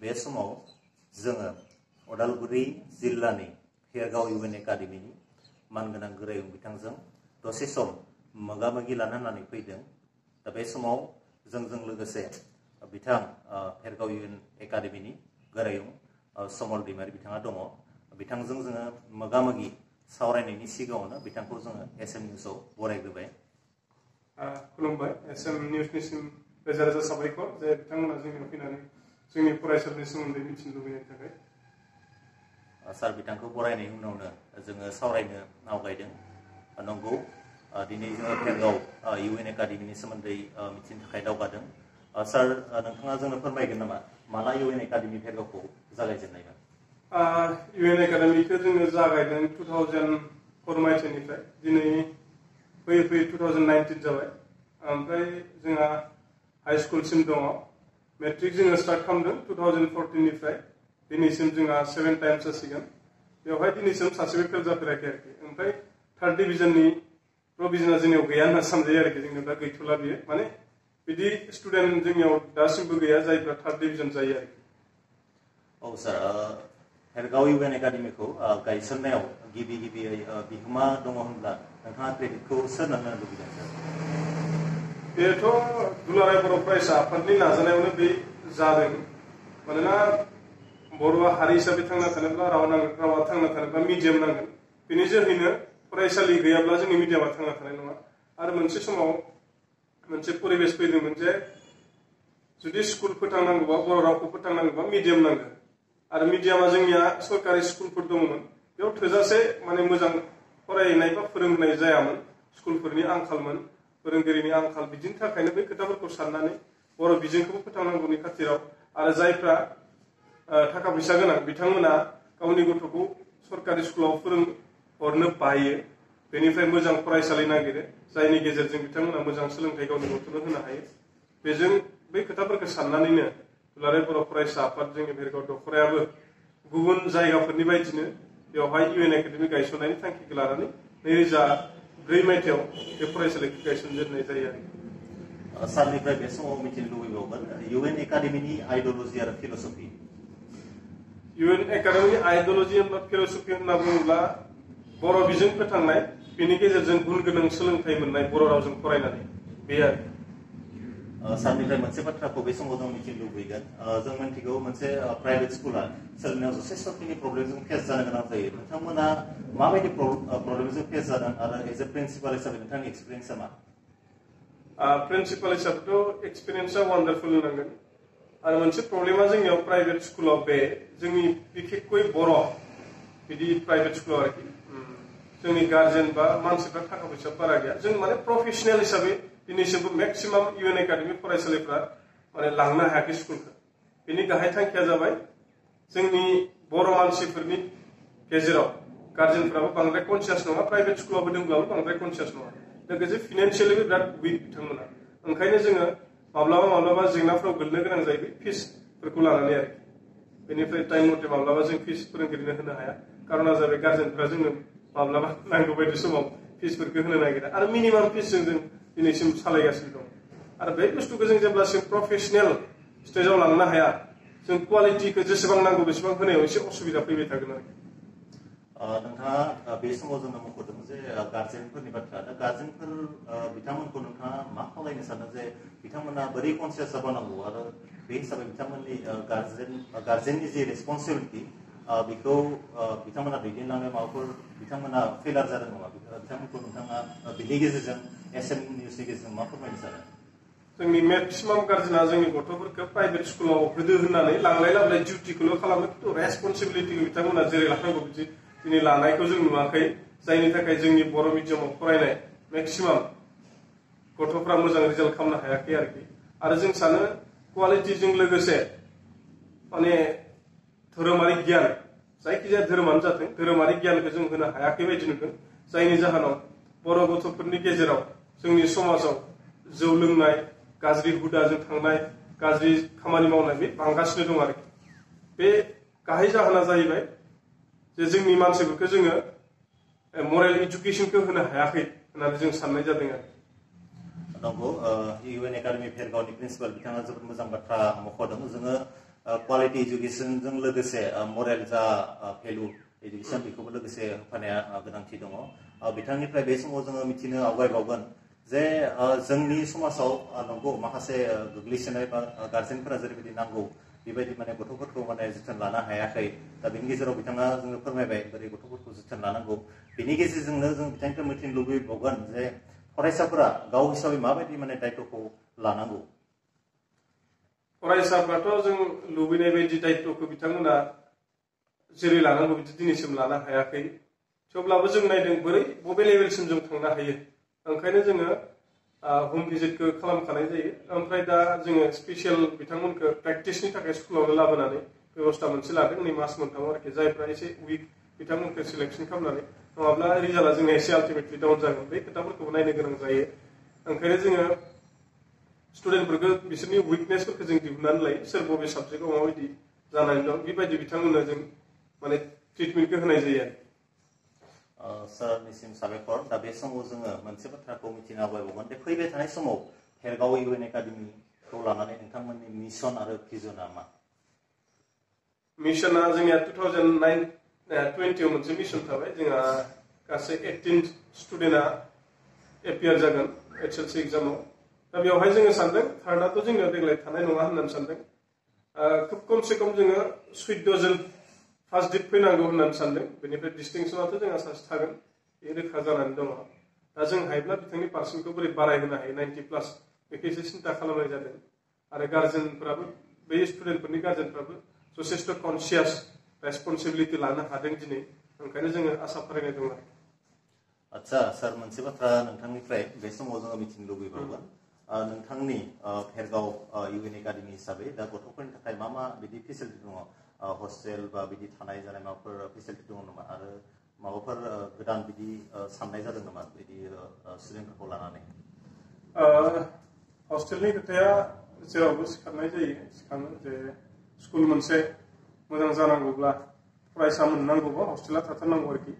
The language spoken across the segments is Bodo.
बे समाव जोङो उदालगुरि जिल्लानि फेरगाव इउएन एकाडेमिनि मानगोनां गोरायुं बिथांजों दसे सम मोगा-मोगि लानो होननानै फैदों। दा बे समाव जोंजों लोगोसे बिथां फेरगाव इउएन एकाडेमिनि गोरायुं समल दैमारि बिथाङा दङ। बिथांजों जोङो मोगा-मोगि सावरायनायनि सिगाङावनो बिथांखौ जोङो एसएम निउसआव बरायग्रोबाय। खुलुमबाय। एसएम निउसनिसिम रोजा रोजा साबायखर जे बिथांमोना जोंनियाव फैनानै जोंनि फरायसालिनि सोमोन्दै मिथिनो लुबैनायनि थाखाय। सार, बिथांखौ बरायनायनि उनावनो जोङो सावरायनो आवगायदों। नंगौ, दिनै जोङो फेरगाव इउएन एकाडेमिनि सोमोन्दै मिथिनो थाखाय दावगादों। सार, नोंथाङा जोंनो फोरमायगोन नामा माला इउएन एकाडेमि फेरगावखौ जागायजेननायमोन? इउएन एकाडेमिखौ जोङो जागायदों 2004 मायथाइनिफ्राय। दिनै फैयै फैयै 2019 जाबाय। ओमफ्राय जोंहा हाई स्कुलसिम दङ। मेट्रिक जोङो स्टार्ट खालामदों 2014निफ्राय। दिनैसिम जोंहा 7 टाइम्स जासिगोन। बेवहाय दिनैसिम सासेबो फेल जाफेराखै आरोखि। ओमफ्राय थार्ड डिभिजननि प्रभिजना जोंनियाव गैया होनना सानजायो आरोखि। जोंनियाव दा गैथ'ला बियो। माने बिदि स्टुडेन्ट जोंनियाव दासिमबो गैया जायफ्रा थार्ड डिभिजन जायो आरोखि। औ सार, फेरगाव इउएन एकाडेमिखौ गायसननायाव गिबि बिहोमा दङ होनब्ला नोंथाङा क्रेडिटखौ सोरनो होनो लुबैदों सार? बेथ' दुलाराय बर' फरायसा आफादनि नाजानायावनो बे जादों। मानोना बर'आ हारि हिसाबै थांना थानोब्ला रावा थांना थानोब्ला मिडियाम नांगोन। बेनि जोहैनो फरायसालि गैयाब्ला जोंनि मिडियामा थांना थानाय नङा। आरो मोनसे समाव मोनसे परिबेस फैदोंमोन जे जुदि स्कुल फोथांनांगौबा, बर' रावखौ फोथांनांगौबा मिडियाम नांगोन। आरो मिडियामा जोंनिया सरकारि स्कुलफोर दङमोन। बेयाव थोजासे माने मोजां फरायनाय बा फोरोंनाय जायामोन। स्कुलफोरनि आंखालमोन, फोरोंगिरिनि आंखाल। बिदिनि थाखायनो बे खोथाफोरखौ साननानै बर' बिजोंखौबो फोथांनांगौनि खाथिराव आरो जायफ्रा थाखा फैसा गोनां बिथांमोना गावनि गथ'खौ सरकारि स्कुलाव फोरोंहरनो बायो। बेनिफ्राय मोजां फरायसालि नागिरो, जायनि गेजेरजों बिथांमोना मोजां सोलोंथाइ गावनि गथ'नो होनो हायो। बेजों बै खोथाफोरखौ साननानैनो दुलाराय बर' फरायसा आफाद जोंनि फेरगाव दखरायाबो गुबुन जायगाफोरनि बायदिनो बेवहाय इउएन एकाडेमि गायसननायनि थांखिखौ लानानै 2004 मायथाइयाव बे फरायसालिखौ गायसनजेननाय जायो आरो। सारनिफ्राय बे समाव मिथिनो लुबैबावगोन इउएन एकाडेमिनि आइडियोल'जि आरो फिल'सफि। इउएन एकाडेमिनि आइडियोल'जि होनबा फिल'सफि होनना बुङोब्ला बर' बिजों फोथांनाय, बेनि गेजेरजों गुन गोनां सोलोंथाइ मोननाय बर' रावजों फरायनानै, बे आरो। सारनिफ्राय मोनसे बाथ्राखौ बे समाव जों मिथिनो लुबैगोन। जों मिथिगौ मोनसे प्राइभेट स्कुला सोलोंनायाव जथेस्थ'खिनि प्रब्लेमजों फेस जानो गोनां जायो। नोंथांमोना माबायदि प्रब्लेमजों फेस जादों आरो एज ए प्रिन्सिपाल हिसाबै नोंथांनि एक्सपिरियेन्सा मा? प्रिन्सिपाल हिसाबैथ' एक्सपिरियेन्सा वान्डारफुल होनांगोन। आरो मोनसे प्रब्लेमा जोंनियाव प्राइभेट स्कुलाव बे जोंनि बिखेखयै बर' बिदि प्राइभेट स्कुलाव आरोखि जोंनि गार्जेन बा मानसिफ्रा थाखा फैसा बारा गैया। जों माने प्रफेसनेल हिसाबै दिनैसिमबो मेक्सिमाम इउएन एकाडेमि फरायसालिफ्रा माने लांनो हायाखै स्कुलखौ। बेनि गाहाय थांखिया जाबाय जोंनि बर' मानसिफोरनि गेजेराव गार्जेनफ्राबो बांद्राय कनसियास नङा, प्राइभेट स्कुलाव होदोंब्लाबो बांद्राय कनसियास नङा। लोगोसे फिनान्सियेलिबो बिराद उइक बिथांमोना। ओंखायनो जोङो माब्लाबा जेंनाफ्राव गोलैनो गोनां जायो फिसफोरखौ लानानै आरोखि। बेनिफ्राय टाइम मथे माब्लाबा जों फिस फोरोंगिरिनो होनो हाया। कारना जाबाय गार्जेनफ्रा जोंनो माब्लाबा नांगौ बायदि समाव फिसफोरखौ होनो नागिरा। आरो मिनिमाम फिसजों जों दिनैसिम सालायगासिनो दं। आरो बे बुस्थुखौ जों जेब्लासिम प्रफेसनेल स्टेजाव लांनो हाया, जों क्वालिटिखौ जेसेबां नांगौ बेसेबां होनायाव एसे असुबिदा फैबाय थागोन आरोखि। नोंथाङा बे समाव जोंनो मख'दों जे गार्जेनफोरनि बाथ्रा। दा गार्जेनफोर बिथांमोनखौ नोंथाङा मा खावलायनो सानो जे बिथांमोना बोरै कनसियास जाबानांगौ आरो बे हिसाबै बिथांमोननि गार्जेननि जे रेसपन्सिबिलिटि बेखौ बिथांमोना दैदेनलांनायाव माबाफोर बिथांमोना फेलार जादों नामा? बिथांमोनखौ नोंथाङा बेनि गेजेरजों एसएम निउसनि गेजेरजों मा फोरमायनो सानो? जोंनि मेक्सिमाम गार्जेना जोंनि गथ'फोरखौ प्राइभेट स्कुलाव होदो होननानै लांलाय लाबोलाय डिउटिखौल' खालामो, खिन्थु रेसपन्सिबिलिटिखौ बिथांमोना जेरै लानांगौ बिदि दिनै लानायखौ जों नुवाखै। जायनि थाखाय जोंनि बर' मिडियामाव फरायनाय मेक्सिमाम गथ'फ्रा मोजां रिजाल्ट खालामनो हायाखै आरोखि। आरो जों सानो क्वालिटिजों लोगोसे माने धोरोमारि गियान, जायखिजाया धोरोमानो जाथों, धोरोमारि गियानखौ जों होनो हायाखै बायदि नुदों। जायनि जाहोनाव बर' गथ'फोरनि गेजेराव जोंनि समाजाव जौ लोंनाय, गाज्रि हुदाजों थांनाय, गाज्रि खामानि मावनाय बे बांगासिनो दं आरोखि। बे गाहाय जाहोना जाहैबाय जे जोंनि मानसिफोरखौ जोङो मरेल इडुकेसनखौ होनो हायाखै होननानै जों साननाय जादों आरो। नंगौ, इउएन एकाडेमि फेरगावनि प्रिन्सिपाल बिथाङा जोबोद मोजां बाथ्रा मख'दों। जोङो क्वालिटी एजुकेशनजों लोगोसे मरेल जा भेलु एजुकेशन बेखौबो लोगोसे होफानाया गोनांथि दङ बिथांनिफ्राय बे समाव जोङो मिथिनो आवगायबावगोन जे जोंनि समाजाव नंगौ माखासे गोग्लैसोनाय बा गार्जेनफोरा जेरैबायदि नांगौ बेबायदि माने गथ'फोरखौ माने जोथोन लानो हायाखै दा बेनि गेजेराव बिथाङा जोङो फोरमायबाय बोरै गथ'फोरखौ जोथोन लानांगौ बेनि गेजेरजोंनो जों बिथांनिफ्राय मिथिनो लुबैबावगोन जे फरायसाफोरा गाव हिसाबै माबायदि माने दायित्वखौ लानांगौ फरायसाफ्राथ' जों लुबैनाय बायदि दायित्वखौ बिथांमोना जेरै लानांगौ बिदि दिनैसिम लानो हायाखै थेवब्लाबो जों नायदों बोरै बबे लेभेलसिम जों थांनो हायो ओंखायनो जोङो होम भिजिटखौ खालामखानाय जायो ओमफ्राय दा जोङो स्पेसियेल बिथांमोनखौ प्रेक्टिसनि थाखाय स्कुलावनो लाबोनानै बेबस्था मोनसे लादों नै मास मोनथाम आरोखि जायफ्रा एसे उइक बिथांमोनखौ सिलेक्सन खालामनानै नङाब्ला रिजाल्टआ जोंना एसे आल्टिमेटलि डाउन जागोन बे खोथाफोरखौबो नायनो गोनां जायो ओंखायनो जोङो स्टुडेन्टफोरखौ बिसोरनि उइकनेसफोरखौ जों दिहुननानै लायो सोर बबे साबजेक्टआव माबायदि जानानै दं बेबायदि बिथांमोननो जों माने ट्रिटमेन्टखौ होनाय जायो आरो सारनिसिम साबायखर दा बे समाव जोङो मोनसे बाथ्राखौ मिथिनो आवगायबावगोन दे फैबाय थानाय समाव भेरगाव इउएन एकाडेमिखौ लानानै नोंथांमोननि मिशन आरो भिजनआ मा मिशना जोंनिया 2020 मोनसे मिशन थाबाय जोंहा गासै 18 स्टुडेन्टआ एपियार जागोन HLC एग्जामाव दा बेवहाय जोङो सानदों थार्डआथ' जोंनियाव देग्लाय थानाय नङा होननानै सानदों खोब खमसे खम जोङो 14 जोन फार्स्ट डिप फैनांगौ होननानै सानदों बेनिफ्राय डिस्टिंसनाथ' जोंहा सासे थागोन बे रोखा जानानै दङ दा जों हायोब्ला बिथांनि पार्सेन्टखौ बोरै बारायहोनो हायो 90+ बेखौ एसे सिन्था खालामनाय जादों आरो गार्जेनफोराबो बे स्टुडेन्टफोरनि गार्जेनफ्राबो जथेस्थ' कनसियास रेसपन्सिबिलिटि लानो हादों दिनै ओंखायनो जोङो आसा फारिनाय दं आरो आच्छा सार मोनसे बाथ्रा नोंथांनिफ्राय बे समाव जोङो मिथिनो लुबैबावगोन नोंथांनि भेरगाव इउएन एकाडेमि हिसाबै दा गथ'फोरनि थाखाय मा मा बिदि फेसिलिटि दङ हस्टेल बा बिदि थानाय जानाय माबाफोर फेसिलिटि दङ नामा आरो माबाफोर गोदान बिदि साननाय जादों नामा बिदि स्टुडेन्टफोरखौ लानानै हस्टेलनि खोथाया जेरावबो सिखाङो जे स्कुल मोनसे मोजां जानांगौब्ला फरायसा मोननांगौबा हस्टेला थाथारनांगौ आरोखि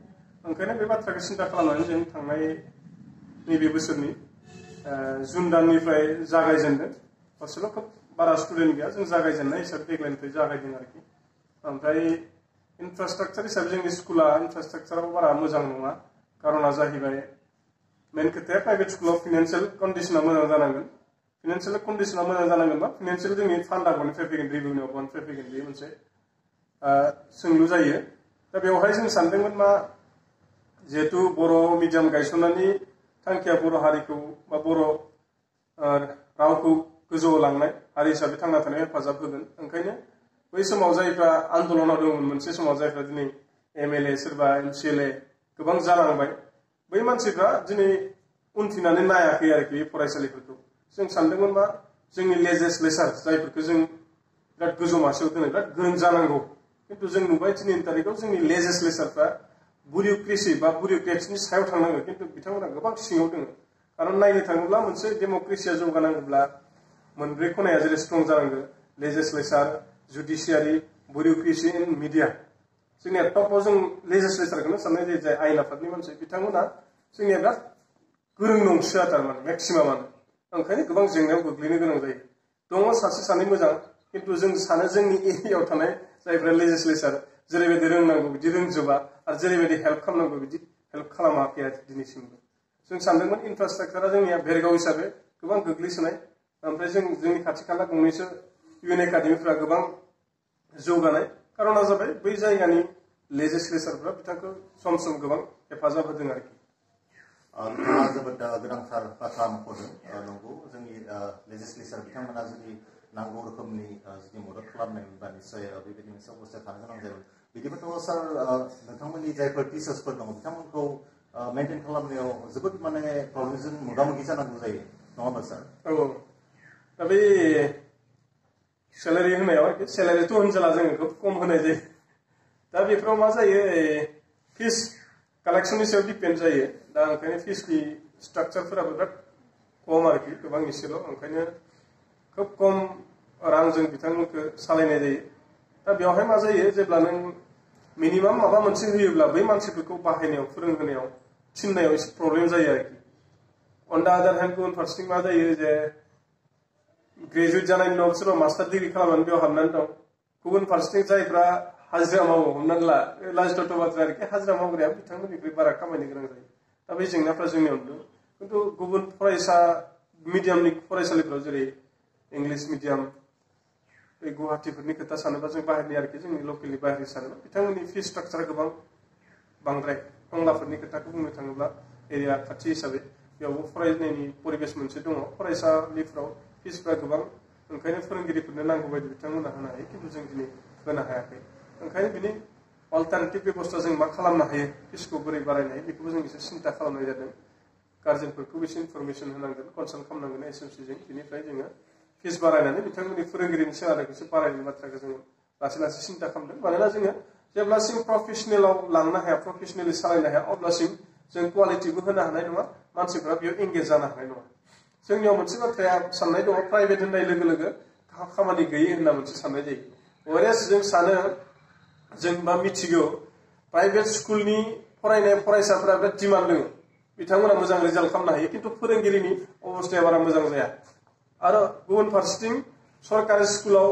ओंखायनो बे बाथ्राखौ सिन्था खालामनानै जों थांनाय नैबे बोसोरनि जुन दाननिफ्राय जागायजेनदों हस्टेलाव खोब बारा स्टुडेन्ट गैया जों जागायजेननाय हिसाबै देग्लायनिफ्राय जागायदों आरोखि ओमफ्राय इनफ्रास्ट्राक्चार हिसाबै जोंनि स्कुला इनफ्रास्ट्राक्चाराव बारा मोजां नङा कारना जाहैबाय मेन खोथाया प्राइभेट स्कुलाव फाइनान्सियेल कन्डिशना मोजां जानांगोन फाइनान्सियेल कन्डिशना मोजां जानांगोनबा फाइनान्सियेल जोंनि फान्डा बनिफ्राय फैगोन रिभिनिउ बनिफ्राय फैगोन बे मोनसे सोंलु जायो दा बेवहाय जों सानदोंमोन मा जिहेतु बर' मिडियाम गायसननायनि थांखिया बर' हारिखौ बा बर' रावखौ गोजौआव लांनाय हारि हिसाबै थांना थानायाव हेफाजाब होगोन ओंखायनो बै समाव जायफ्रा आन्दलनाव दंमोन मोनसे समाव जायफ्रा दिनै MLA सोरबा MCLA गोबां जालांबाय बै मानसिफ्रा दिनै उनफिननानै नायाखै आरोखि बे फरायसालिफोरखौ जों सानदोंमोन मा जोंनि लेजिस्लेचार जायफोरखौ जों बिराद गोजौ मासियाव दोनो बिराद गोरों जानांगौ खिन्थु जों नुबाय दिनैनि तारिखाव जोंनि लेजिस्लेचारफ्रा बुरिउक्रेसि बा बुरिउक्रेट्सनि सायाव थांनांगौ खिन्थु बिथांमोना गोबां सिङाव दङ कारन नायनो थाङोब्ला मोनसे डेम'क्रेसिया जौगानांगौब्ला मोनब्रै खनाया जेरै स्ट्रं जानांगौ लेजिस्लेचार जुडिसियारि बुरिउक्रेसि एन्ड मिडिया जोंनिया टपाव जों लेजिस्लेचारखौनो साननाय जायो जाय आयेन आफादनि मानसि बिथांमोना जोंनिया बिराद गोरों नंसोआ थारमाने मेक्सिमामानो ओंखायनो गोबां जेंनायाव गोग्लैनो गोनां जायो दङ सासे सानै मोजां खिन्थु जों सानो जोंनि एरियायाव थानाय जायफ्रा लेजिस्लेचार जेरैबायदि रोंनांगौ बिदि रोंजोबा आरो जेरैबायदि हेल्प खालामनांगौ बिदि हेल्प खालामाखै आरो दिनैसिमबो जों सानदोंमोन इनफ्रास्ट्राक्चारा जोंनिया भेरगाव हिसाबै गोबां गोग्लैसोनाय ओमफ्राय जोंनि खाथि खाला गंनैसो इउएन एकाडेमिफ्रा गोबां जौगानाय कारना जाबाय बै जायगानि लेजिस्लेचारफ्रा बिथांखौ सम सम गोबां हेफाजाब होदों आरोखि नोंथाङा जोबोद गोनांथार बाथ्रा मख'दों नंगौ जोंनि लेजिस्लेचार बिथांमोना जुदि नांगौ रोखोमनि जुदि मदद खालामनायमोनबा निस्सय बेबायदि मोनसे अबस्थायाव थानो गोनां जायोमोन बिदिबाथ' सार नोंथांमोननि जायफोर टिचार्सफोर दङ बिथांमोनखौ मेनटेन खालामनायाव जोबोद माने प्रब्लेमजों मोगा मोगि जानांगौ जायो नङा होमबा सार औ दा बे सेलारि होनायाव आरोखि सेलारिथ' होनजेला जोङो खोब खम होनाय जायो दा बेफोराव मा जायो फिस कालेक्सननि सायाव डिपेन्ड जायो दा ओंखायनो फिसनि स्ट्राक्चारफोराबो बिराद खम आरोखि गोबां एसेल' ओंखायनो खोब खम रांजों बिथांमोनखौ सालायनाय जायो दा बेवहाय मा जायो जेब्ला नों मिनिमाम माबा मोनसे होयोब्ला बै मानसिफोरखौ बाहायनायाव फोरोंहोनायाव थिननायाव एसे प्रब्लेम जायो आरोखि अन दा आदार हेन्ड गुबुन फारसेथिं मा जायो जे ग्रेजुवेट जानायनि उनाव सोरबा मास्टार डिग्रि खालामनानै बेयाव हाबनानै दं गुबुन फारसेथिं जायफ्रा हाजिरा मावो हमनानै ला लाजिथावथाव बाथ्रा आरोखि हाजिरा मावग्राया बिथांमोननिख्रुइ बारा खामायनो गोनां जायो दा बे जेंनाफ्रा जोंनियाव नुदों खिन्थु गुबुन फरायसा मिडियामनि फरायसालिफ्राव जेरै इंलिश मिडियाम बे गुवाहाटीफोरनि खोथा सानोबा जों बाहेरनि आरोखि जोंनि लकेलनि बाहेरनि सानोबा बिथांमोननि फिस स्ट्राक्चारा गोबां बांद्राय टंलाफोरनि खोथाखौ बुंनो थाङोब्ला एरिया खाथि हिसाबै बेयावबो फरायनायनि परिबेस मोनसे दङ फरायसालिफ्राव फिसफ्रा गोबां ओंखायनो फोरोंगिरिफोरनो नांगौ बायदि बिथांमोना होनो हायो खिन्थु जों दिनै होनो हायाखै ओंखायनो बिनि अल्टारनेटिभ बेबस्था जों मा खालामनो हायो फिसखौ बोरै बारायनो हायो बेखौबो जों एसे सिन्था खालामनाय जादों गार्जेनफोरखौबो एसे इनफरमेसन होनांगोन कनसाल्ट खालामनांगोन एसएमसिजों बिनिफ्राय जोङो फिस बारायनानै बिथांमोननि फोरोंगिरिनि सेलारिखौ एसे बारायनायनि बाथ्राखौ जों लासै लासै सिन्था खालामदों मानोना जोङो जेब्लासिम प्रफेसनेलाव लांनो हाया प्रफेसनेलि सालायनो हाया अब्लासिम जों क्वालिटिबो होनो हानाय नङा मानसिफ्रा बेयाव एंगेज जानो हानाय नङा जोंनियाव मोनसे बाथ्राया साननाय दङ प्राइभेट होननाय लोगो लोगो खामानि गैयै होनना मोनसे साननाय जायो वेरेस जों सानो जों बा मिथिगौ प्राइभेट स्कुलनि फरायनाय फरायसाफोरा बिराद डिमान्ड दङ बिथांमोना मोजां रिजाल्ट खालामनो हायो खिन्थु फोरोंगिरिनि अबस्थाया बारा मोजां जाया आरो गुबुन फारसेथिं सरकारि स्कुलाव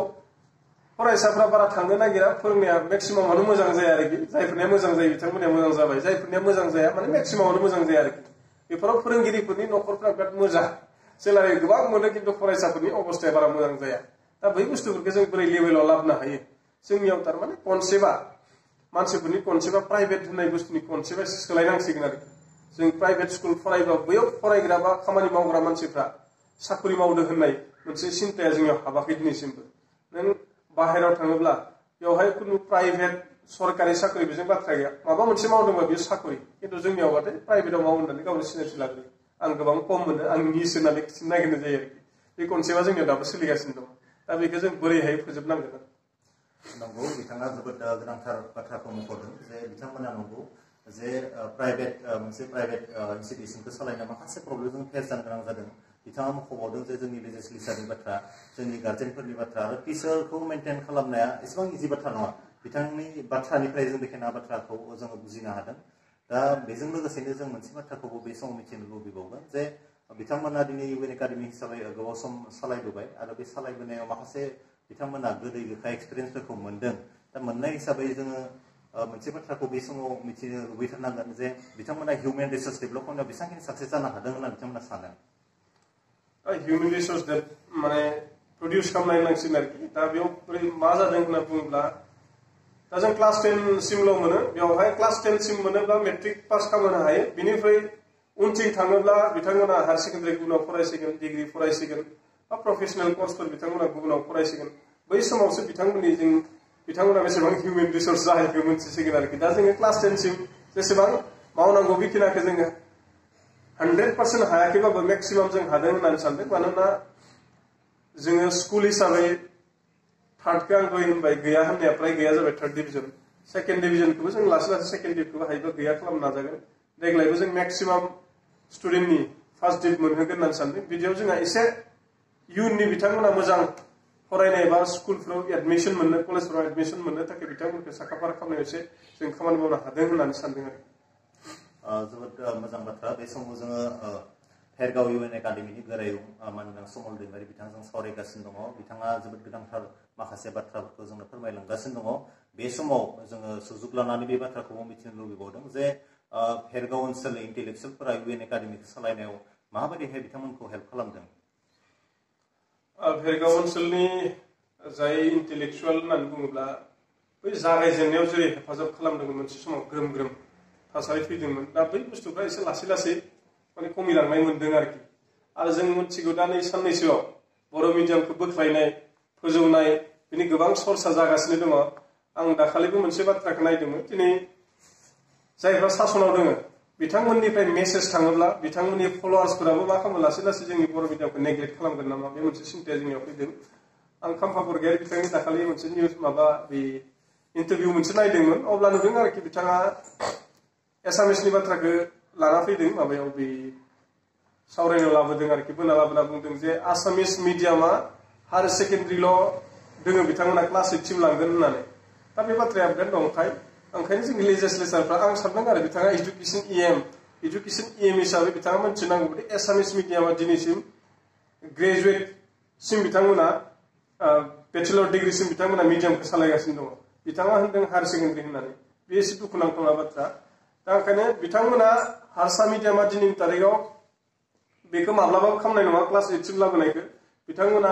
फरायसाफ्रा बारा थांनो नागिरा फोरोंनाया मेक्सिमामानो मोजां जाया आरोखि जायफोरनिया मोजां जायो बिथांमोननिया मोजां जाबाय जायफोरनिया मोजां जाया माने मेक्सिमामानो मोजां जाया आरोखि बेफोराव फोरोंगिरिफोरनि न'खरफ्रा बिराद मोजां सेलारि गोबां मोनो खिन्थु फरायसाफोरनि अबस्थाया बारा मोजां जाया दा बै बुस्थुफोरखौ जों बोरै लेभेलाव लाबोनो हायो जोंनियाव थारमाने कनसेप्टआ मानसिफोरनि कनसेप्टआ प्राइभेट होननाय बुस्थुनि कनसेप्टआ सोलायनांसिगोन आरोखि जों प्राइभेट स्कुल फरायबा बैयाव फरायग्रा बा खामानि मावग्रा मानसिफ्रा साख्रि मावदों होननाय मोनसे सिन्ताया जोंनियाव हाबाखै दिनैसिमबो नों बाहेरायाव थाङोब्ला बेवहाय खुनु प्राइभेट सरकारि साख्रि बेजों बाथ्रा गैया माबा मोनसे मावदोंबा बेयो साख्रि खिन्थु जोंनियावबाथाय प्राइभेटाव मावो होननानै गावनि सिनायथि लाग्रोयो आं गोबां खम मोनो आं निस होननानै नागिरनाय जायो आरोखि बे कनसेप्टआ जोंनियाव दाबो सोलिगासिनो दं दा बेखौ जों बोरैहाय फोजोबनांगोन नंगौ बिथाङा जोबोद गोनांथार बाथ्राखौ मख'दों जे बिथांमोना नंगौ जे प्राइभेट मोनसे प्राइभेट इनस्टिट्यूशनखौ सालायनो माखासे प्रब्लेमजों फेस जानो गोनां जादों बिथाङा मख'बावदों जे जोंनि लेजिस्लेचारनि बाथ्रा जोंनि गार्जेनफोरनि बाथ्रा आरो टिचारखौ मेनटेन खालामनाया एसेबां इजि बाथ्रा नङा बिथांनि बाथ्रानिफ्राय जों बेखेना बाथ्राखौ जोङो बुजिनो हादों दा बेजों लोगोसेनो जों मोनसे बाथ्राखौबो बे समाव मिथिनो लुबैबावगोन जे बिथांमोना दिनै इउएन एकाडेमि हिसाबै गोबाव सम सालायबोबाय आरो बे सालायबोनायाव माखासे बिथांमोना गोदै गोखा एक्सपिरियेन्सफोरखौ मोनदों दा मोननाय हिसाबै जोङो मोनसे बाथ्राखौ बे समाव मिथिनो लुबैथारनांगोन जे बिथांमोना हिउमेन रिसोर्स डेभेलपमेन्टआव बेसेबांखिनि साक्सेस जानो हादों होनना बिथांमोना सानो हिउमेन रिसोर्स माने प्रडिउस खालामनाय नांसिगोन आरोखि दा बेयाव बोरै मा जादों होनना बुङोब्ला दा जों क्लास 10 सिमल' मोनो बेवहाय क्लास 10 सिम मोनोब्ला मेट्रिक पास खालामनो हायो बिनिफ्राय उनथिं थाङोब्ला बिथांमोना हायार सेकेन्डारि गुबुनाव फरायसिगोन डिग्री फरायसिगोन बा प्रफेसनेल कर्सफोर बिथांमोना गुबुनाव फरायसिगोन बै समावसो बिथांमोना बेसेबां हिउमेन रिसोर्स जाहैखो मोनथिसिगोन आरोखि दा जोङो क्लास 10 सिम जेसेबां मावनांगौ बेखिनिखौ जोङो 100% हायाखैबाबो मेक्सिमाम जों हादों होननानै सानदों मानोना जोङो स्कुल हिसाबै थार्डखौ आं दहाय होनबाय गैया होननाया फ्राय गैया जाबाय थार्ड डिभिजन सेकेन्ड डिभिजनखौबो जों लासै लासै सेकेन्ड डिभिजनखौबो हायोबा गैया खालामनो नाजागोन देग्लायबो जों मेक्सिमाम स्टुडेन्टनि फार्स्ट डिभ मोनहोगोन होननानै सानदों बिदियाव जोंहा एसे इयुननि बिथांमोना मोजां फरायनाय बा स्कुलफोराव एडमिसन मोननो कलेजफोराव एडमिसन मोननो थाखाय बिथांमोनखौ साखाफारा खालामनायाव एसे जों खामानि मावनो हादों होननानै सानदों आरो जोबोद मोजां बाथ्रा बे समाव जोङो भेरगाव इउएन एकाडेमिनि गोरायुं मानगोनां समल दैमारि बिथांजों सावरायगासिनो दङ बिथाङा जोबोद गोनांथार माखासे बाथ्राफोरखौ जोंनो फोरमायलांगासिनो दङ बे समाव जोङो सुजुग लानानै बे बाथ्राखौबो मिथिनो लुबैबावदों जे भेरगाव ओनसोलनि इन्टेलेक्सुयेलफोरा इउएन एकाडेमिखौ सालायनायाव माबायदिहाय बिथांमोनखौ हेल्प खालामदों भेरगाव ओनसोलनि जाय इन्टेलेक्सुयेल होननानै बुङोब्ला बै जागायजेननायाव जेरै हेफाजाब खालामदोंमोन मोनसे समाव ग्रोम ग्रोम थासारि फैदोंमोन दा बै बुस्थुफ्रा एसे लासै लासै माने खमिलांनाय मोनदों आरोखि आरो जों मिथिगौ दा नै साननैसोआव बर' मिडियामखौ बोख्लायनाय फोजौनाय बिनि गोबां सर्सा जागासिनो दङ आं दाखालिबो मोनसे बाथ्राखौ नायदोंमोन दिनै जायफ्रा सासनाव दङ बिथांमोननिफ्राय मेसेज थाङोब्ला बिथांमोननि फलोवार्सफोराबो मा खालामो लासै लासै जोंनि बर' मिडियामखौ नेग्लेक्ट खालामगोन नामा बे मोनसे सिन्ताया जोंनियाव फैदों आं खाम्फा बरगयारि बिथांनि दाखालि मोनसे निउस माबा बे इन्टारभिउ मोनसे नायदोंमोन अब्ला नुदों आरोखि बिथाङा एसामिसनि बाथ्राखौ लाना फैदों माबायाव बे सावरायनो लाबोदों आरोखि बोना लाबोना बुंदों जे आसामिस मिडियामा हायार सेकेन्डारिल' दोङो बिथांमोना क्लास 8 सिम लांगोन होननानै दा बे बाथ्राया बिराद नंखाय ओंखायनो जोंनि लेजिस्लेचारफ्रा आं सानदों आरो बिथाङा इडुकेसन इएम हिसाबै बिथाङा मोनथिनांगौ एसामिस मिडियामा दिनैसिम ग्रेजुवेट सिम बिथांमोना बेचलर डिग्रीसिम बिथांमोना मिडियामखौ सालायगासिनो दङ बिथाङा होनदों हायार सेकेन्डारि होननानै बे एसे दुखुनांथावना बाथ्रा दा ओंखायनो बिथांमोना हारसा मिडियामा दिनैनि तारिखाव बेखौ माब्लाबाबो खालामनाय नङा क्लास 8सिम लाबोनायखौ बिथांमोना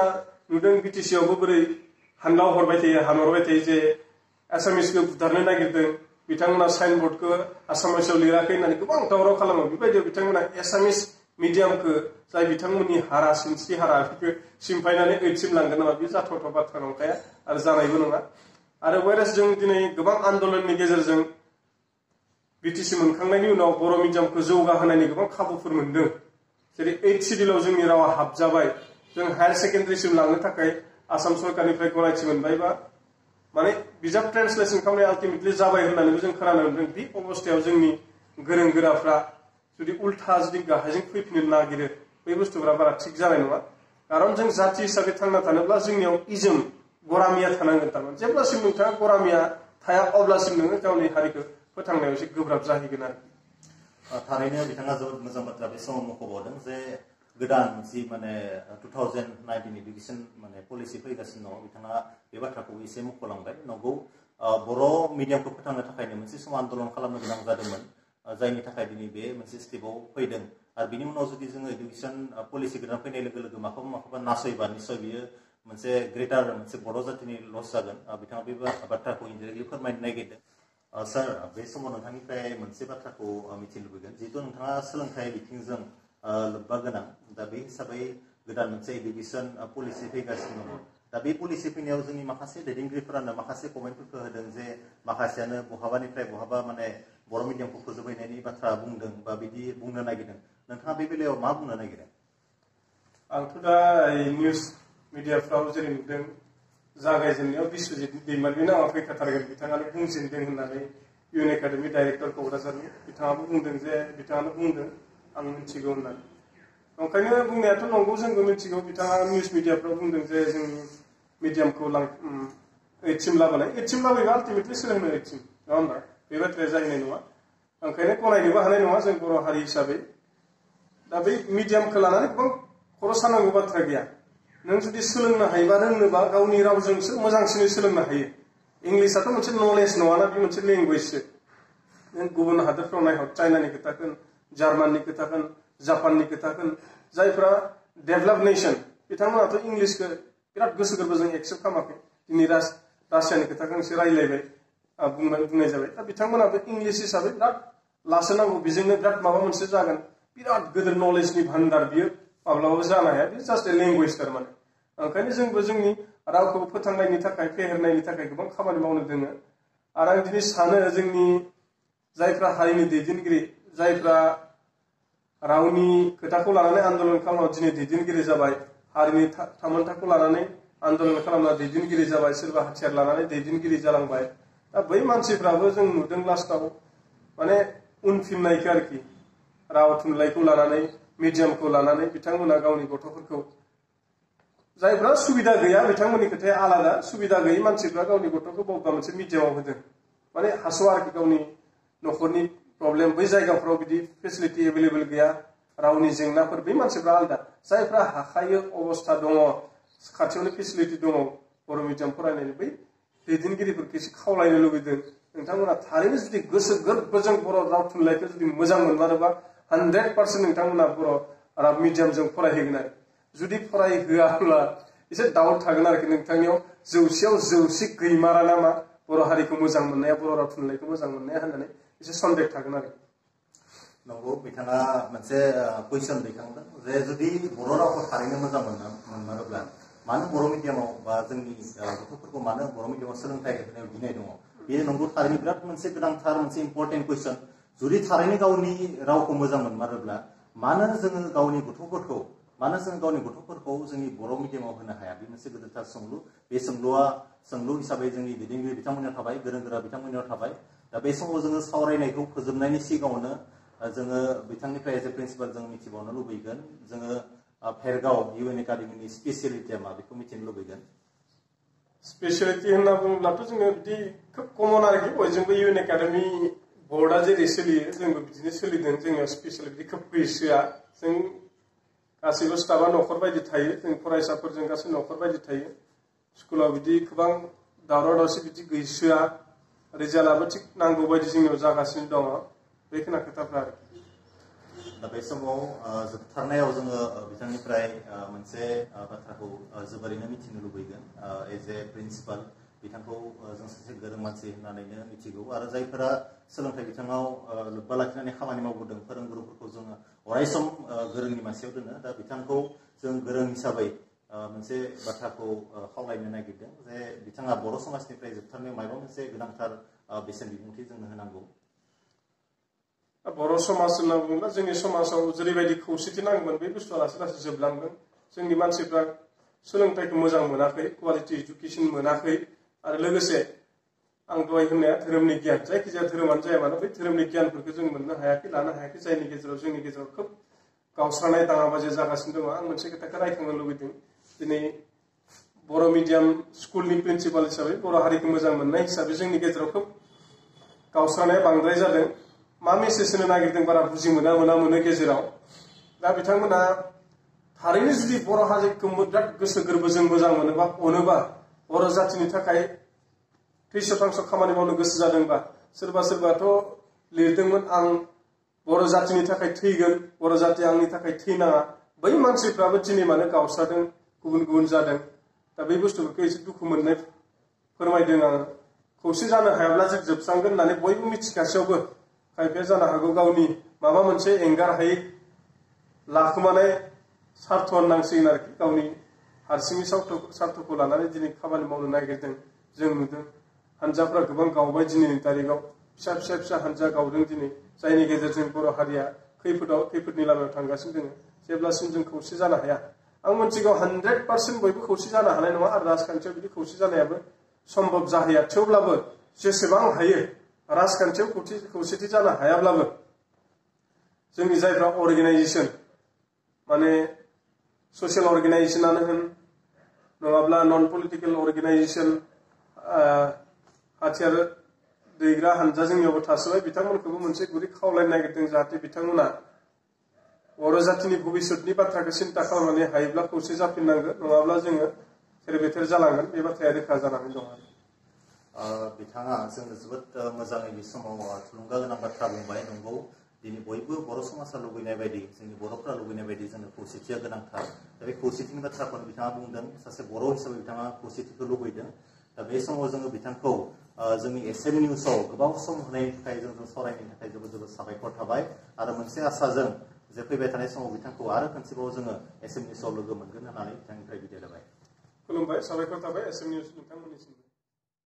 नुदों BTC आवबो बोरै हानलाव हरबाय थायो हानहरबाय थायो जे एसामिसखौ बुथारनो नागिरदों बिथांमोना साइनबोर्डखौ आसामिसाव लिराखै होननानै गोबां दावराव खालामो बेबायदियाव बिथांमोना एसामिस मिडियामखौ जाय बिथांमोननि हारा सिनस्रि हारा बेखौ सिमफायनानै 8सिम लांगोन नामा बे जाथावथाव बाथ्रा नंखाया आरो जानायबो नङा आरो वायरास जों दिनै गोबां आन्दोलननि गेजेरजों BTC मोनखांनायनि उनाव बर' मिडियामखौ जौगाहोनायनि गोबां खाबुफोर मोनदों जेरै 8 सिडिउलाव जोंनि रावा हाबजाबाय जों हायार सेकेन्डारिसिम लांनो थाखाय आसाम सरकारनिफ्राय गनायथि मोनबाय बा माने बिजाब ट्रान्सलेसन खालामनाय आल्टिमेटलि जाबाय होननानैबो जों खोनानो मोनदों बे अबस्थायाव जोंनि गोरों गोराफ्रा जुदि उल्था जुदि गाहायजों फैफिननो नागिरो बे बुस्थुफोरा बारा थिग जानाय नङा खारन जों जाथि हिसाबै थांना थानोब्ला जोंनियाव इजम गरामिया थानांगोन थारमाने जेब्लासिम नोंथाङा गरामिया थाया अब्लासिम नोङो गावनि हारिखौ फोथांनायाव एसे गोब्राब जाहैगोन आरो थारैनो बिथाङा जोबोद मोजां बाथ्रा बे समाव मख'बावदों जे गोदान जि माने 2019 इडुकेसन माने पलिसि फैगासिनो दङ बिथाङा बे बाथ्राखौ एसे मख'लांबाय नंगौ बर' मिडियामखौ फोथांनो थाखायनो मोनसे सम आन्दोलन खालामनो गोनां जादोंमोन जायनि थाखाय दिनै बे मोनसे स्टेपआव फैदों आरो बिनि उनाव जुदि जोङो इडुकेसन पलिसि गोदान फैनाय लोगो लोगो माखौबा नासयबा निस्सय बियो मोनसे ग्रेटार मोनसे बर' जातिनि लस जागोन बिथाङा बे बाथ्राखौ इन्डाइरेक्टलि फोरमायनो नागिरदों सार बे समाव नोंथांनिफ्राय मोनसे बाथ्राखौ मिथिनो लुबैगोन जिहेतु नोंथाङा सोलोंथाइ बिथिंजों लोब्बा गोनां दा बे हिसाबै गोदान मोनसे इडुकेसन पलिसि फैगासिनो दङ दा बे पलिसि फैनायाव जोंनि माखासे दैदेनगिरिफोरानो माखासे कमेन्टफोरखौ होदों जे माखासेयानो बहाबानिफ्राय बहाबा माने बर' मिडियामखौ फोजोबहैनायनि बाथ्रा बुंदों बा बिदि बुंनो नागिरदों नोंथाङा बे बेलायाव मा बुंनो नागिरदों आंथ' दा निउस मिडियाफ्राव जेरै नुदों जागायजेननायाव बिश्वजित दैमारिनि नामा फैखाथारगोन बिथाङानो बुंजेनदों होननानै इउएन एकाडेमि डाइरेक्टर क'क्राझारनि बिथाङाबो बुंदों जे बिथाङानो बुंदों आं मिथिगौ होननानै ओंखायनो बुंनायाथ' नंगौ जोंबो मिथिगौ बिथाङा निउस मिडियाफ्राव बुंदों जे जोंनि मिडियामखौ 8सिम लाबोनाय 8सिम लाबोयोबा आल्टिमेटलि सोलोंनो 8सिम नङा होमबा बे बाथ्राया जाहैनाय नङा ओंखायनो गनायनोबो हानाय नङा जों बर' हारि हिसाबै दा बै मिडियामखौ लानानै गोबां खर' सानांगौ बाथ्रा गैया नों जुदि सोलोंनो हायोबा रोंनोबा गावनि रावजोंसो मोजांसिनै सोलोंनो हायो इंलिसाथ' मोनसे नलेज नङाना बे मोनसे लेंगुवेजसो नों गुबुन हादोरफ्राव नायहर चाइनानि खोथाखोन जार्माननि खोथाखोन जापाननि खोथाखोन जायफ्रा डेभेलप नेसन बिथांमोनाथ' इंलिसखौ बिराद गोसो गोरबोजों एक्सेप्ट खालामाखै दिनै रासियानि खोथाखौ एसे रायलायबाय बुंनाय जाबाय दा बिथांमोनाबो इंलिस हिसाबै बिराद लासोनांगौ बेजोंनो बिराद माबा मोनसे जागोन बिराद गिदिर नलेजनि भान्डार बियो माब्लाबाबो जानो हाया बे जास्ट ए लेंगुवेज थारमाने ओंखायनो जोंबो जोंनि रावखौ फोथांनायनि थाखाय फेहेरनायनि थाखाय गोबां खामानि मावनो दोङो आरो आं दिनै सानो जोंनि जायफ्रा हारिनि दैदेनगिरि जायफ्रा रावनि खोथाखौ लानानै आन्दोलन खालामना दिनै दैदेनगिरि जाबाय हारिनि थामोनथाखौ लानानै आन्दोलन खालामना दैदेनगिरि जाबाय सोरबा हाथियार लानानै दैदेनगिरि जालांबाय दा बै मानसिफ्राबो जों नुदों लास्टाव माने उनफिननायखौ आरोखि राव थुनलाइखौ लानानै मिडियामखौ लानानै बिथांमोना गावनि गथ'फोरखौ जायफ्रा सुबिदा गैया बिथांमोननि खोथाया आलादा सुबिदा गैयै मानसिफ्रा गावनि गथ'खौ बबेबा मोनसे मिडियामाव होदों माने हास'आ आरोखि गावनि न'खरनि प्रब्लेम बै जायगाफ्राव बिदि फेसिलिटि एभेलेबल गैया रावनि जेंनाफोर बे मानसिफ्रा आलादा जायफ्रा हाखायो अबस्था दङ खाथियावनो फेसिलिटि दङ बर' मिडियाम फरायनायनि बै दैदेनगिरिफोरखौ एसे खावलायनो लुबैदों नोंथांमोना थारैनो जुदि गोसो गोरबोजों बर' राव थुनलाइखौ जुदि मोजां मोनमारोबा 100% नोंथांमोना बर' राव मिडियामजों फरायहैगोन आरो जुदि फरायहोआब्ला एसे डाउट थागोन आरोखि नोंथांनियाव 100आव 100 गैमारा नामा बर' हारिखौ मोजां मोननाया बर' राव थुनलाइखौ मोजां मोननाया होननानै एसे सन्देह थागोन आरो नंगौ बिथाङा मोनसे कुइसन दैखांदों जे जुदि बर' रावखौ थारैनो मोजां मोनमारोब्ला मानो बर' मिडियामाव बा जोंनि गथ'फोरखौ मानो बर' मिडियामाव सोलोंथाइ होनायाव गिनाय दङ बेयो नंगौ थारैनो बिराद मोनसे गोनांथार मोनसे इम्पर्टेन्ट कुइसन जुदि थारैनो गावनि रावखौ मोजां मोनमारोब्ला मानो जोङो गावनि गथ'फोरखौ जोंनि बर' मिडियामाव होनो हाया बे मोनसे गोदोरथार सोंलु बे सोंलु हिसाबै जोंनि दैदेनगिरि बिथांमोननियाव थाबाय गोरों गोरा बिथांमोननियाव थाबाय दा बे समाव जोङो सावरायनायखौ फोजोबनायनि सिगाङावनो जोङो बिथांनिफ्राय एज ए प्रिन्सिपाल जों मिथिबावनो लुबैगोन जोङो भेरगाव इउएन एकाडेमिनि स्पेसियेलिटिया मा बेखौ मिथिनो लुबैगोन स्पेसियेलिटि होनना बुङोब्लाथ' जोङो बिदि खोब कमन आरोखि बयजोंबो इउएन एकाडेमि बर्डआ जेरै सोलियो जोंबो बिदिनो सोलिदों जोंनियाव स्पेसियेल बिदि खोब गैसोआ जों गासैबो स्टाफा न'खर बायदि थायो जों फरायसाफोरजों गासै न'खर बायदि थायो स्कुलाव बिदि गोबां दावराव दावसि बिदि गैसोआ रिजाल्टआबो थिग नांगौ बायदि जोंनियाव जागासिनो दङ बेखिनि खोथाफ्रा आरो दा बे समाव जोबथारनायाव जोङो बिथांनिफ्राय मोनसे बाथ्राखौ जोबोरैनो मिथिनो लुबैगोन एज ए प्रिन्सिपाल बिथांखौ जों सासे गोरों मानसि होननानैनो मिथिगौ आरो जायफोरा सोलोंथाइ बिथिङाव लोब्बा लाखिनानै खामानि मावबोदों फोरोंगुरुफोरखौ जोङो अरायसम गोरोंनि मानसियाव दोनो दा बिथांखौ जों गोरों हिसाबै मोनसे बाथ्राखौ खावलायनो नागिरदों जे बिथाङा बर' समाजनिफ्राय जोबथारनायाव माबा मोनसे गोनांथार बेसेन बिबुंथि जोंनो होनांगौ बर' समाज होनना बुङोब्ला जोंनि समाजाव जेरैबायदि खौसेथि नांगौमोन बे बुस्थुआ लासै लासै जोबलांदों जोंनि मानसिफ्रा सोलोंथाइखौ मोजां मोनाखै क्वालिटि इडुकेसन मोनाखै आरो लोगोसे आं दहाय होननाया धोरोमनि गियान जायखिजाया धोरोमानो जाया मानो बै धोरोमनि गियानफोरखौ जों मोननो हायाखै लानो हायाखै जायनि गेजेराव जोंनि गेजेराव खोब गावस्रानाय दाङाबाजि जागासिनो दङ आं मोनसे खोथाखौ रायखांनो लुबैदों दिनै बर' मिडियाम स्कुलनि प्रिन्सिपाल हिसाबै बर' हारिखौ मोजां मोननाय हिसाबै जोंनि गेजेराव खोब गावस्रानाया बांद्राय जादों मा मेसेज होनो नागिरदों बारा बुजि मोनो गेजेराव दा बिथांमोना थारैनो जुदि बर' हारिखौ बिराद गोसो गोरबोजों मोजां मोनोबा अनोबा बर' जातिनि थाखाय थै-सथांस' खामानि मावनो गोसो जादोंबा सोरबा सोरबाथ' लिरदोंमोन आं बर' जातिनि थाखाय थैगोन बर' जातिया आंनि थाखाय थैनाङा बै मानसिफ्राबो दिनै मानो गावस्रादों गुबुन गुबुन जादों दा बे बुस्थुफोरखौ एसे दुखु मोननाय फोरमायदों आङो खौसे जानो हायाब्ला जों जोबस्रांगोन होननानै बयबो मिथिखासेयावबो खायफाया जानो हागौ गावनि माबा मोनसे एंगार हायै लाखोमानाय सार्थ होननांसिगोन आरोखि गावनि हारसिंनि सार्थखौ लानानै दिनै खामानि मावनो नागिरदों जों नुदों हानजाफ्रा गोबां गावबाय दिनैनि तारिखाव फिसा हानजा गावदों दिनै जायनि गेजेरजों बर' हारिया खैफोदनि लामायाव थांगासिनो दङ जेब्लासिम जों खौसे जानो हाया आं मोनथिगौ 100% बयबो खौसे जानो हानाय नङा आरो राजखान्थियाव बिदि खौसे जानायाबो सम्भब जाहैया थेवब्लाबो जेसेबां हायो राजखान्थियाव खौसेथि जानो हायाब्लाबो जोंनि जायफ्रा अर्गेनाइजेसन माने ससियेल अर्गेनाइजेसनानो होन नङाब्ला नन पलिटिकेल अर्गेनाइजेसन हाथियार दैग्रा हानजा जोंनियावबो थासोबाय बिथांमोनखौबो मोनसे गुरै खावलायनो नागिरदों जाहाथे बिथांमोना बर' जातिनि भबिष्यतनि बाथ्राखौ सिन्ता खालामनानै हायोब्ला खौसे जाफिननांगोन नङाब्ला जोङो थेर-बेथेर जालांगोन बे बाथ्राया रोखा जानानै दं बिथाङा जोंनो जोबोद मोजाङै बे समाव थुलुंगा गोनां बाथ्रा बुंबाय नंगौ दिनै बयबो बर' समाजा लुबैनाय बायदि जोंनि बर'फ्रा लुबैनाय बायदि जोंनो खौसेथिया गोनांथार दा बे खौसेथिनि बाथ्राखौनो बिथाङा बुंदों सासे बर' हिसाबै बिथाङा खौसेथिखौ लुबैदों दा बे समाव जोङो बिथांखौ जोंनि एसएम निउसाव गोबाव सम होनायनि थाखाय जों सावरायनायनि थाखाय जोबोद जोबोद साबायखर थाबाय आरो मोनसे आसाजों जे फैबाय थानाय समाव बिथांखौ आरो खनसेबाव जोङो एसएम निउसाव लोगो मोनगोन होननानै बिथांनिफ्राय बिदाय लाबाय खुलुमबाय साबायखर थाबाय एसएम निउस नोंथांमोननिसिम